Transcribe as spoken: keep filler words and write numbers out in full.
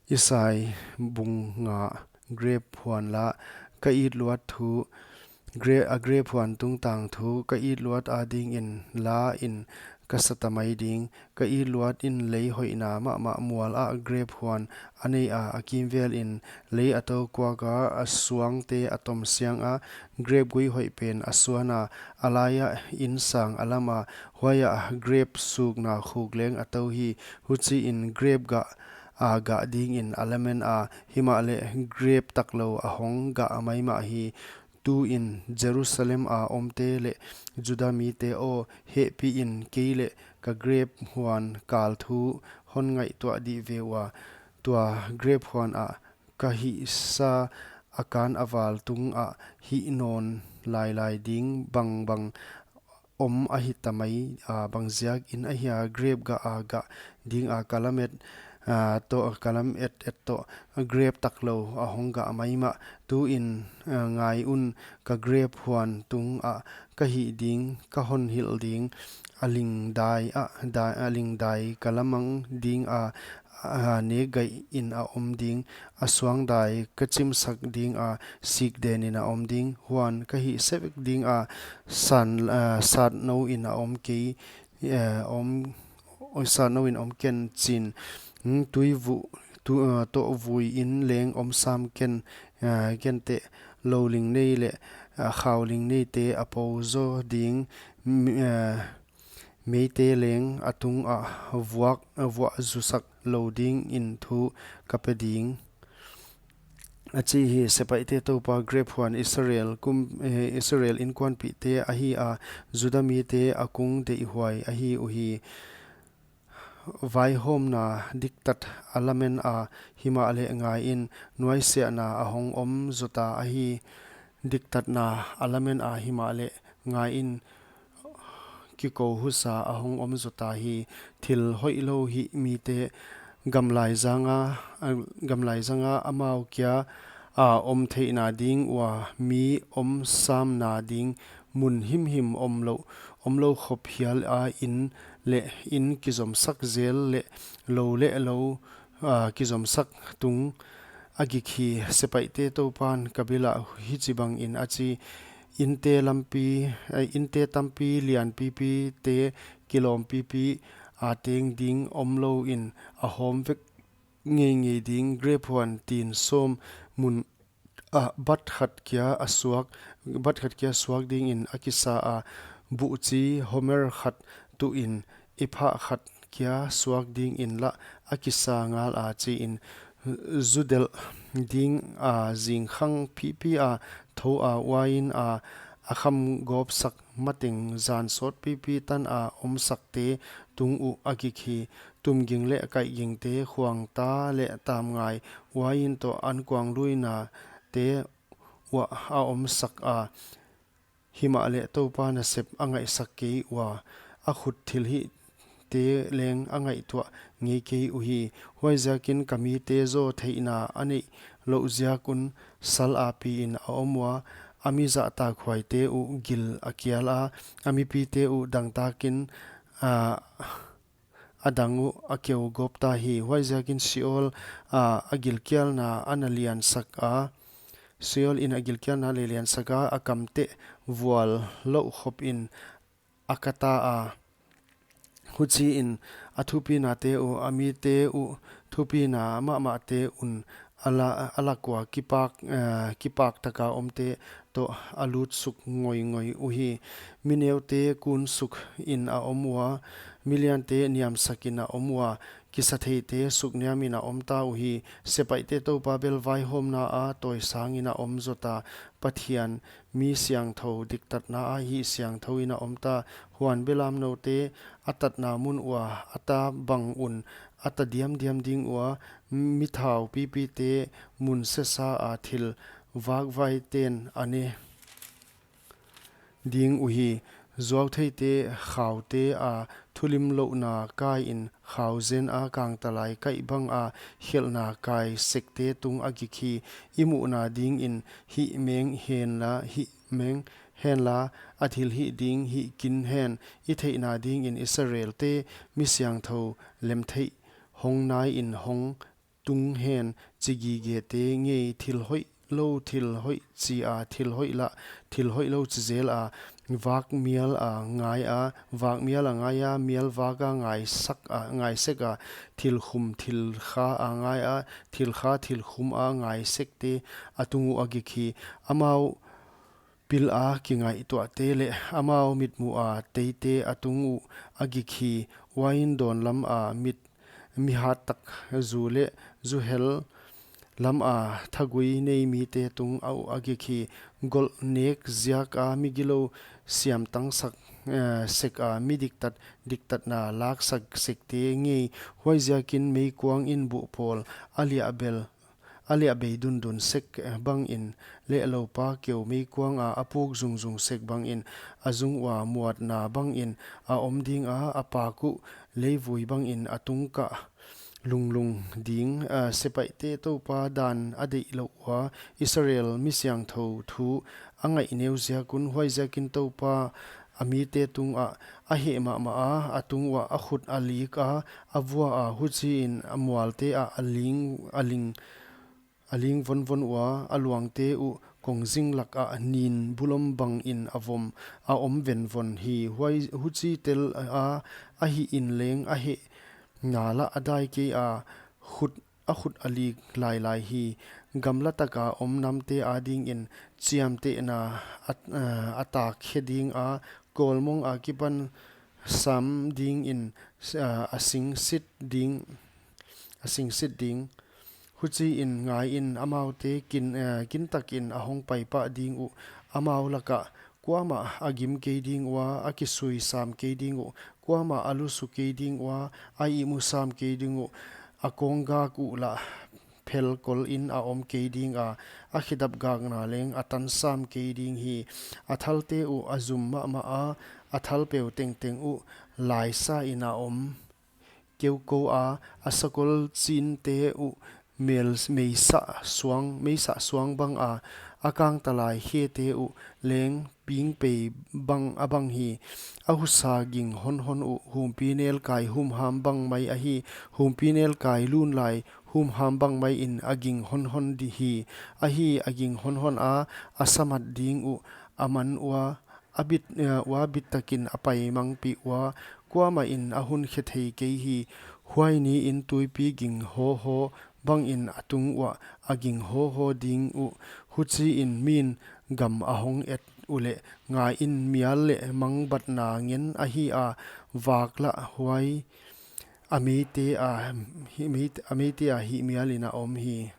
Isai bung nga. Grep huan la ka it luat thu, gre-, a grep huan tungtang thu ka it luat adingin la in ka sa ta mai ding. Ka it luat in lei hoihna mahmah mual ah grep huan a nei a, a kimvel in lei a to kuak a, a suangte a tom siang a, grep gui hoih pen a suan a, a lai ah in sang a lam a, huai ah grep sukna khuk leng a to hi. Huchiin grep gah a gah dingin a lamen a, himahleh grep taklou a hong gah a maimah hi. Tuin Jerusalem a omte leh Juda mite aw, hehpih in, kei leh ka grep huan kal thu hon ngaihtuah dih ve ua. Tua grep huan ah ka hihsa a kan a val tung ah hih nawn lailai ding bangbang om ahi ta mai a, bang ziakin ahia grep gah a gah ding a ka lamet, a, to ka lamet et to grep taklou a hong gah maimah. Tuin, a, ngai un, ka grep huan tung ah ka hih ding, ka hon hilh ding, a ling dai ah, dai, a ling dai ka lamang ding a, a, nek gaih in a om ding, a suang dai ka chimsak ding a, sik den in a om ding, huan ka hih se vek ding a, san, a, sat nou in a om kei, a, om, oi, sat nou in om ken chin, hmm, tui vu, tu, a, to vui in leng om sam ken, a, ken te, lou ling nei leh, a, khau ling nei te a po zo ding, mi, a, meite leng a tung ah vuak, vuah zusak lou dingin thu ka pe ding. A chi hi. Sepaihte Toupa grep huan Israel kum, eh, Israel inkuanpihte ahi a, Juda mite a kung deihhuai ahi uhi. Vaihawmna diktat a lamen a, himahleh ngai in, nuaisiahna a hong om zota ahi. Diktatna a lamen a, himahleh ngai in, kikou husa a hong om zota hi. Thil hoihlou hih mite gamlai zanga, a, gamlai zanga amau kia a om theihna ding ua, mi om samna ding mun himhim omlou, omlou khop hial a, in leh in kizomsak zel leh lou leh lou, a, kizomsak tung a gik hi. Sepaihte Toupan ka bil ah hichibangin a chi, inte lampi, a, inte tampi lianpipite kilawmpipi a teng ding omlou in a hawm vek ngeingei ding, grep huan tin sawm mun ah bat khat kia a suak, bat khat kia suak dingin a kisa a, buhchi homer khat tuh in ephah khat kia suak dingin lah a kisa ngal a, chi in. Zu delh ding a zingkhang pipi a tho a, uain a a kham gawpsak mateng zan sawtpipi tan a omsakte tung uh a gik hi. Tumging leh kaihgingte, khuangta leh tamngai uain toh ankuangluinate uah a omsak a, himahleh Toupa nasep a ngaihsak kei ua, a khut thilhihte leng a ngaihtuah ngei kei uhi. Huaiziakin ka mite zaw theihna a neih louh ziak un sal a pi in a om ua, a mi zahtakhuaite uh gil a kial a, a mipite uh dangtakin, a, a dang uh a keu gawp ta hi. Huaiziakin Sheol, a, a gilkialna a na liansak a, Sheol in a gilkialna a na liansak a, a kamteh vual louh khop in a ka ta a. Huchiin a thupinate uh, a mite uh thupina mahmahte un a la, a lak ua kipak, eh, kipak taka omte toh a lutsuk ngoingoi uhi. Mineute kunsuk in a om ua, miliante niamsak in a om ua, kisatheite sukniam in a om ta uhi. Sepaihte Toupa bel vaihawmna a tawisang in a om zota, Pathian mi siangthou diktatna a hihsiangthou in a om ta. Huan belamnoute a tatna mun ua a ta bang un a ta diamdiam ding ua, mi thaupipite mun sesa a thil vakvaiten a ne ding uhi. Zuautheite khaute a thulimlouhna kai in khau zen a kangtalai kaih bang a khelhna kai sekte tung a gik hi. I muhna dingin hih meng henla, hih meng henla, a thilhih ding hih kin hen, i theihna dingin Israelte mi siangthou lemtheih hong nai in hong tung hen, chi gigete ngei, thil hoihlou thil hoih chi a, thil hoih lah thil hoihlou chi zel a, vak mial a ngai a, vak mial a ngai a, mial vak a ngai sak a, ngai sek a, thil khum thil kha a ngai a, thil kha thil khum a ngai sekte a tung uh a gik hi. Amau pil a kingaihtuahte leh amau mitmuh a teite a tung uh a gik hi. Uain dawn lam a mit, mi hat tak zu leh zu hel lam a thagui nei mite tung uh a gik hi. Golh nek ziak a mi gilou siamtang sak, eh, sek a, mi diktat diktatna lak sak sekte ngei. Huaiziakin meikuang in buh pawl a liah bel, a liah bei dundun sek, eh, bangin, leh loupa keu meikuang a a puk zungzung sek bangin, a zung ua muatna bangin a om ding a, a pak uh leivui bangin a tung kah lunglung ding. Ah, sepaihte Toupa dan a deihlouh ua, Israel mi siangthou thu a ngaih neu ziak un. Huaiziakin Toupa a mite tung ah a heh mahmah a, a tung uah a khut a lik a, a vua a, huchiin a mualte ah a ling, a ling, a ling vonvon ua, a luangte uh kongzing lak ah nin bulom bangin a vom, a om venvon hi. Huai, huchi tel a, a hih in leng a heh na lah a dai kei a, khut, a khut a lik lailai hi. Gamla tak a om namte adingin chiamtehna a, a, a tak khe ding a, kawlmong akipan sam dingin, a, a singsit ding, a singsit ding. Huchiin ngaiin, amaute kin, eh, kintakin a hong paipah ding uh. Amau lak ah kuamah a gim kei ding ua, a kisui sam kei ding uh, kuamah a lusu kei ding ua, a ihmu sam kei ding uh. A kawnggak uh lah phelkol in a om kei ding a, a khedap gakna leng a tan sam kei ding hi. A thalte uh a zum mahmah a, a thalpeu tengteng uh laisa in a om keukou a, a sakol chinte uh mel, meisa suang, meisa suang bang a, a kangtalai khete uh leng pingpei bang a bang hi. A husa ging honhon uh humpinelkai humham bang mai ahi, humpinelkai lunlai humham bang mai in a ging honhon di hi. Ahi, a ging honhon a, a samat ding uh a man ua, a bit, eh, ua bit takin a paimangpih ua, kuamah in a hun khe thei kei hi. Huai niin tuipi ging hawhaw bangin a tung uah a ging hawhaw ding uh. Huchiin min gam a hong et uleh, ngaiin, mial leh mangbatna ngen ahi a, vak lah huai a meite a, hi, mei, a meite a hihmial in a om hi.